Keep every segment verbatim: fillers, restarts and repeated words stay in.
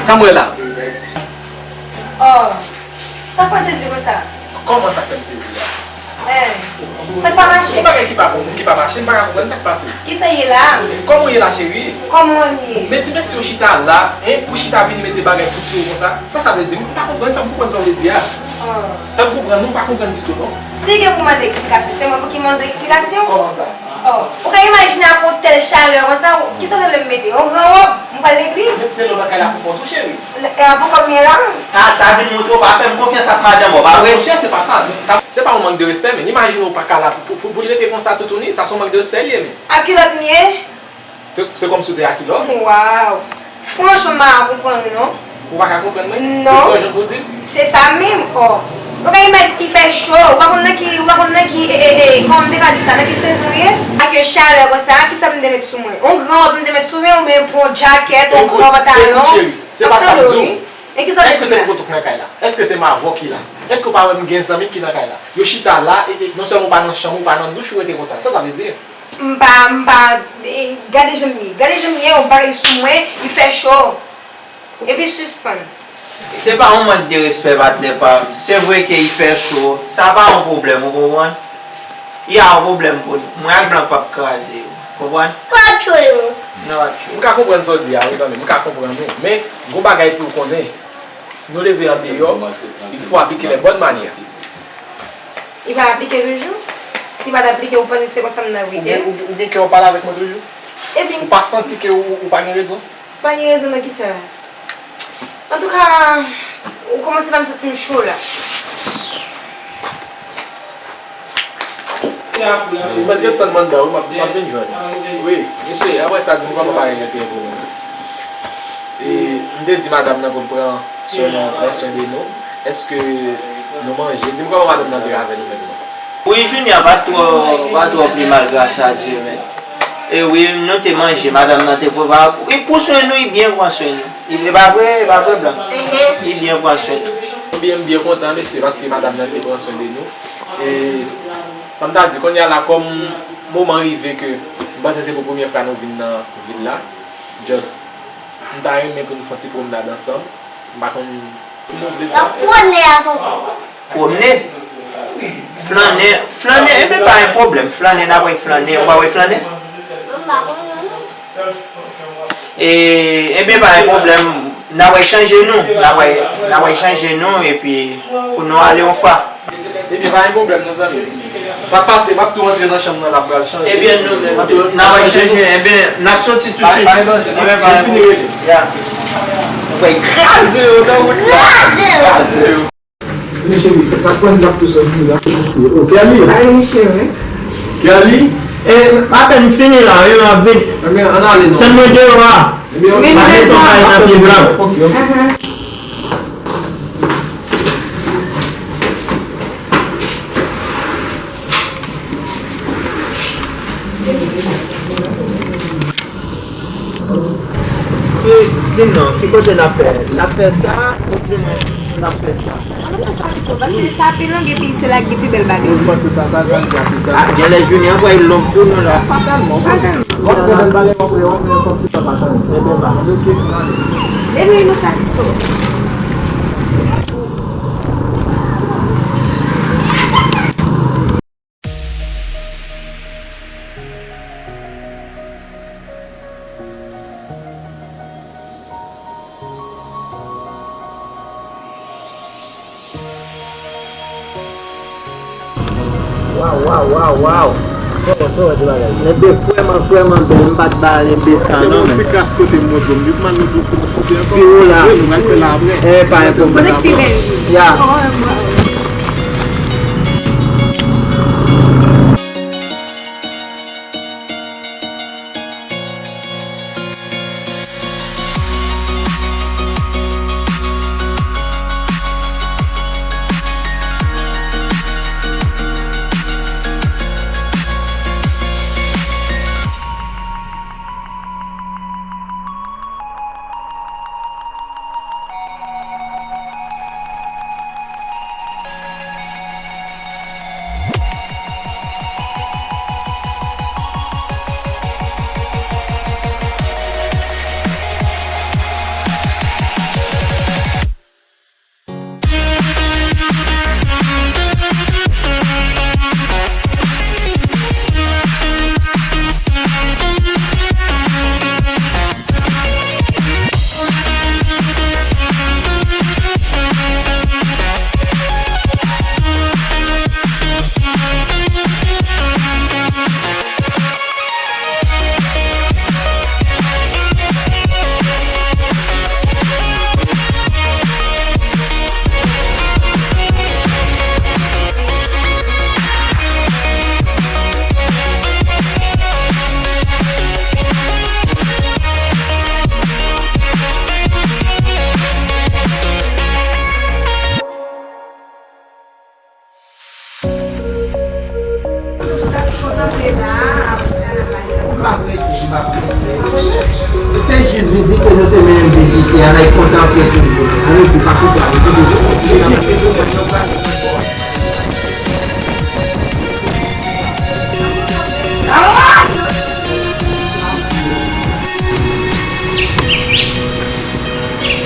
Sa m wè la? Oh, sa k fè w sezi konsa? Kòman sa k fè m sezi la? Eh, sa k pa mache? Yon bagay ki pa bon, ki pa mache, m pa ka konprann sa k pase. Kisa ye la? Kòman w ye la, cheri? Kòman w ye? Men ti mesye yo chita la, en, pou chita vini mete bagay pou ti yo konsa. Sa sa vle di? M pa konprann, fè m konprann sa w vle di a. Oh. Fè m konprann, non, m pa konprann ditou, non. Si gen pou mande eksplikasyon, se mwen pou ki mande w eksplikasyon? Kòman sa? Oh, ou ka imajine ak yon tèl chalè konsa, ou, kisa w ta vle m mete? Yon gran wòb? M pral legliz? Men se lè w nan kay la pou kont ou, cheri. Lè, e a pou kòm m ye la? Ah, sa vin montre w pa fè m konfyans ak madanm ou, pa vre? Monchè, se pa sa. Sa, se pa yon mank de respè, men imajine w pa ka la pou, pou, pou, pou l rete konsa toutouni, sa se yon mank de respè li ye, men. A kilòt m ye? Se, se kòmsi w te a kilòt? Waw! Franchman, m pa ka konprann ou non. Ou pa ka konprann mwen? Non. Se sa w jwenn pou di m? Se sa menm, oh. Ou ka imajine, i fè cho, ou pa konn nan ki, ou pa konn nan ki, e, e, e, kòman m te ka di sa, nan ki sezon w ye? Ak yon chalè konsa, kisa m te met sou mwen? Yon gran wòb m te met sou mwen, oubyen pran yon jakèt, yon gran pantalon? Ekout, cheri, se pa sa m di w. E kisa w vle di la? Èske se pou kont ou k nan kay la? Èske se m avè w ki la? Èske w pa wè m gen zanmi m ki nan kay la? Yo chita la, e, e, non sèlman w pa nan chanm ou, w pa nan douch ou rete konsa. Sa sa vle di? M pa, m pa, e, gade jan m ye. Gade jan m ye, yon bagay sou mwen, li fè cho. Epi sispann. Se pa yon mank de respè, patnè pa m. Se vre ke li fè cho. Sa pa yon pwoblèm, ou konprann? Li a yon pwoblèm pou nou. Mwen ak blan p ap kraze, ou konprann? Patwon. Non, patwon. M ka konprann sa w di a, wi, zanmi m. M ka konprann ou. Men, gon bagay pou w konnen. Nou leve andeyò, il faut appliquer les bonnes manières. Li pa aplike toujou? Si li pa t aplike, ou panse se konsa m nan rete? Ou gen, ou, ou gen kè w pale avèk mwen toujou? Ebyen. Ou pa santi ke ou, ou pa gen rezon? Pa gen rezon nan kisa? Antouka, ou kòmanse fè m santi m cho la. Mwen t ret tann m anndan wi, m ap, m ap vin jwenn ou. Wi, mesye, apre sa, di m kòman bagay yo te ye pou nou. E, m te di madanm nan pou l pran swen nou, pran swen de nou. Èske nou manje? Di m kòman madanm nan te avè nou menm non. Wi, Junior pa twò, pa twò pi mal, gras a Dye, men. E wi, nou te manje, madanm nan te pran, wi, pou swen nou, li byen pran swen nou. Li, e pa vre, e pa vre, blan? Mhm. Li byen pran swen nou. Byen, m byen kontan, mesye, paske madanm nan te pran swen de nou. E sa m ta di, kounye a la, kòm moman rive ke m panse se pou premye fwa nou vin nan vil la, just, m ta renmen pou nou fè yon ti pwomnad ansanm. M pa konn si nou vle sa. N ap pwone a tonton. Pwomne? Flannen, flannen, enben pa yon pwoblèm. Flannen, n ap wè flannen. Ou pa wè flannen? M pa konnen non. E, enben pa yon pwoblèm. N a wè chanje nou. N a wè, n a wè chanje nou epi pou nou ale yon fwa. Ebyen, pa gen pwoblèm non, zanmi m. Sa pase, m ap tou rantre nan chanm nan la, m pral chanje. Ebyen, nou, n a wè chanje, ebyen, n ap soti tousuit. Pa gen danje non. Ebyen, pa gen pwoblèm. Ya. Ou pral kraze yo, tankou kraze yo. Kraze yo. Men cheri, sa, sa pran n ap tou soti la, mesye. Oh, Kelly. Ay, mesye, wi. Kelly. E, apèn fini la, wi, m ap vin. Ebyen, ann ale non. Tann mwen deyò a. Ebyen, ok. Mete yon kay nan pye blan. Ahan. E, di m non, ki kote n ap fè? N ap fè sa, ou di mwen n ap fè sa? Ann fè sa pito, paske sa pi long epi se la ki gen pi bèl bagay. Ou panse sa, sa l pral di a, se sa? A, genlè jounen an pral long pou nou la. Pa tèlman. Pa tèlman. W ap wè bèl bagay, w ap wè, w ap wè kòmsi sa pa tande. Ebyen, ba. Ok, ann ale. Ebyen, nou satisfè w. Waw, waw, waw, waw. Sa se yon ti bagay. Nèg yo vrèman, vrèman bèl. M pa t ba l enpe sa non, men. Se yon ti kras kote m montre w. Yo pa met nou pou kote ankò. Pi wo la. Wi, nou pral fè la apre. E, pa enpe. Kote ki pi bèl? Ya. Se jis vizit ke nou te vin vizite a, nou kontan anpil toujou. Ann nou di pa konsa, se toujou. Mesi anpil pou mwen, nou pral.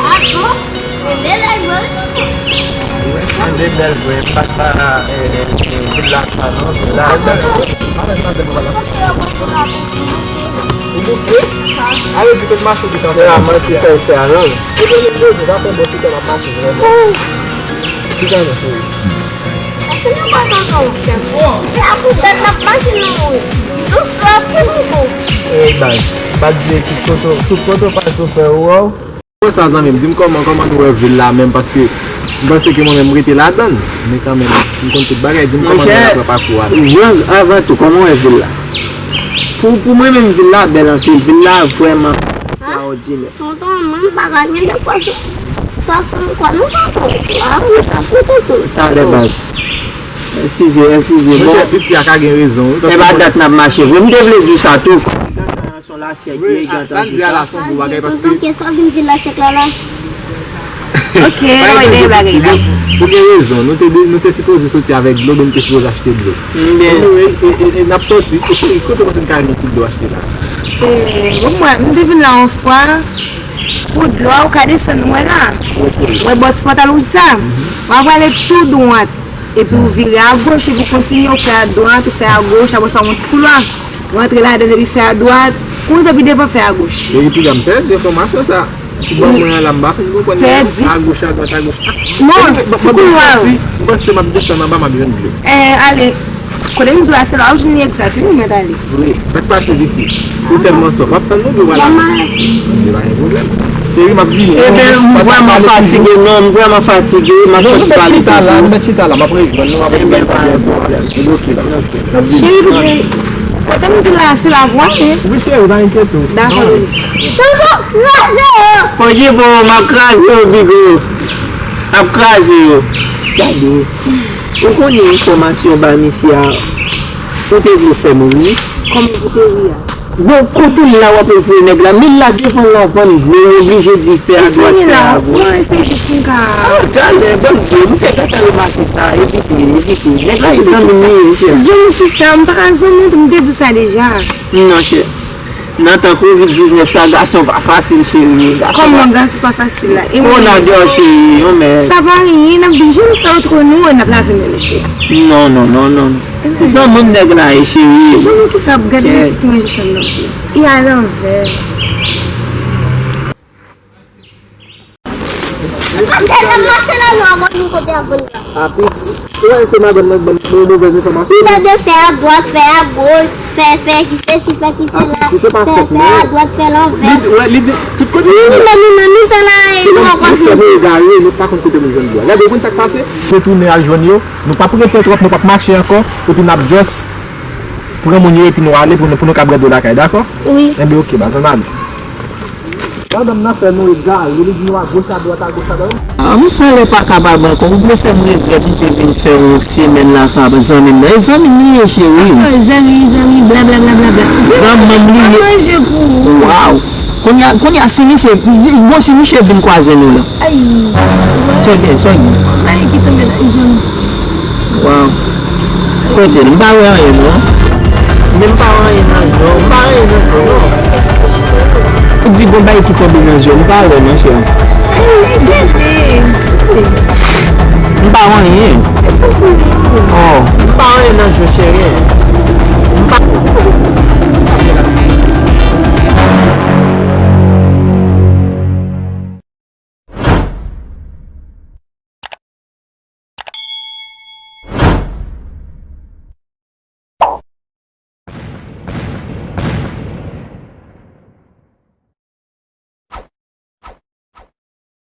Ah bon? Men de bèl vre, wi. Wi, men de bèl vre. M pa t ba, eh, eh, villa sa non, villa. Ou bouke? Ale di ke mache ki tanpe. Se la manti sa l fè a non. E byen, li poze, sa fè bon ti tan l ap mache vrèman. Ti tan non, cheri. Èske nou pa t ansanm, frè m? Se a pou tèt n ap mache nan wout. Dousman, ti bobo. Ey, baz, pa t di tout kote, tout kote w pase w fè ou wè w. Wè sa, zanmi m, di m kòman, kòman nou wè vil la menm, paske m panse ke mwen menm m rete ladan l, men kanmenm, m konn tout bagay, di m kòman nou wè pakou a. Monchè, jan, avan tou, kòman w wè vil la? Pou, pou mwen menm, vil la bèl anpil, vil la vrèman ekstraòdinè. Tonton, mwen m pa ka gen de pwason. Pwason kwa nou tonton? Ah, mwen pa pou tonton. Talè baz. Eskize, eskize. Monchè, bon. Piti a ka gen rezon, wi, paske e pa dat n ap mache vre. M te vle di w sa tou. Son lasyèk, wi, li egal sa, di a la, son gwo bagay, paske tonton, kiyès w ap vin di lasyèk la, la? Ok, ann rete bagay la. Ou gen rezon, nou te, nou te sipoze soti avèk dlo, men nou te sipoze achte dlo. Anyway, e, e, e, n ap sòti. E cheri, kote w panse n ka jwenn yon ti dlo achte la? E, bon, mwen, m te vin la yon fwa. Pou dlo a, ou ka desann, ou wè la. Ou wè bò ti pòtal wouj sa? W ap prale tou dwat. Epi ou vire agoch, epi ou kontinye, ou fè adwat, ou fè agoch, apre sa, yon ti koulwa. Ou rantre ladan l, epi fè adwat. Ou rive pi devan, fè agoch. Cheri, piga m pèdi enfòmasyon sa. Ou ban mwen an la, m pa fin konprann. Pèdi. Agoch, adwat, agoch. Non, ti koulwa. M panse m ap desann anba, m ap jwenn dlo. Eh, ale. Kote m di w la, se la w ap jwenn li egzat, wi, ou mèt ale. Wi, sa k pase, Viti? Ou tèlman sòf. W ap tann nou, ou pral ale. Ebyen, m vrèman fatige, non, m vrèman fatige, m ap sòti pale. Non, nou mèt chita la, nou mèt chita la, m ap rejwenn nou, m ap rejwenn nou. Ebyen, ok, la. Cheri, kote m di w la, se la pou w ale. Wi, cheri, pa enkyete w. Dakò. Fòk e bon, m ap kraze w, Bigo. M ap kraze w. Gade. Ou konnen enfòmasyon ba misye a, ou te vle fè m ri. Kòman pou te ri a? Bon, kote l la w ap voye nèg la, men l la devan l la vann dlo, ou oblije di fè adwat, fè agoch. Non, se jis m ka. Ah, talè, bon, nou te gentan remake sa, evite, evite. Nèg la se zanmi m li ye, chè. Zanmi kisa? M pa ka zanmi w, m te di w sa deja. Non, chè. Nan tan kovid diznèf sa, gason pa fasil, cheri. Gason pa... Kòman gason pa fasil la? E mwen menm? Kònadò, cheri, yon mèd. Sa pa anyen, n ap viv jan nou sa antre nou, n ap lave men nou, cheri. Non, non, non, non, non. Zanmi m nèg la ye, cheri. Zanmi kisa? Ap gade yon ti manje chanm nan. E alanvè. Apeti. Ou wè se madanm nan k ban m yon movèz enfòmasyon. Li tande fè adwat, fè agoch, fè, fè ki sesi, fè ki sela, fè, fè adwat, fè lanvè. Li di, wè, li di, tout kote. Li menm, li menm, li te la, e nou ankò fè nou egare, nou pa konn kote nou jwenn dlo a. Gade, ou konn sa k pase? Retounen al jwenn yo. Nou p ap rete twòp, nou p ap mache ankò, epi n ap just pran moun yo, epi nou ale pou nou, pou nou ka bwè dlo lakay, dakò? Wi. Enben, oke, baz, ann ale. Madanm nan fè nou egare, li di nou agoch, adwat, agoch, adwat. Ah, m san lè pa kapab ankò. Ou vle fè m regrèt m te vin fè yon semèn lakay zanmi m nan. E zanmi m li ye, cheri. Ah, zanmi, zanmi, bla, bla, bla, bla, bla. Zanmi m li ye. Manje pou ou. Waw. Kounye a, kounye a, si misye, bon, si misye vin kwaze nou la. Ay. Sa w gen, sa w gen? Mayi ki tonbe nan je m. Waw. Kote l? M pa wè anyen non. Men m pa wè anyen nan je w. M pa wè anyen nan je w non. Ou di gon bagay ki tonbe nan je w. M pa wè non, cheri. Ay, men gade, souple. M pa wè anyen.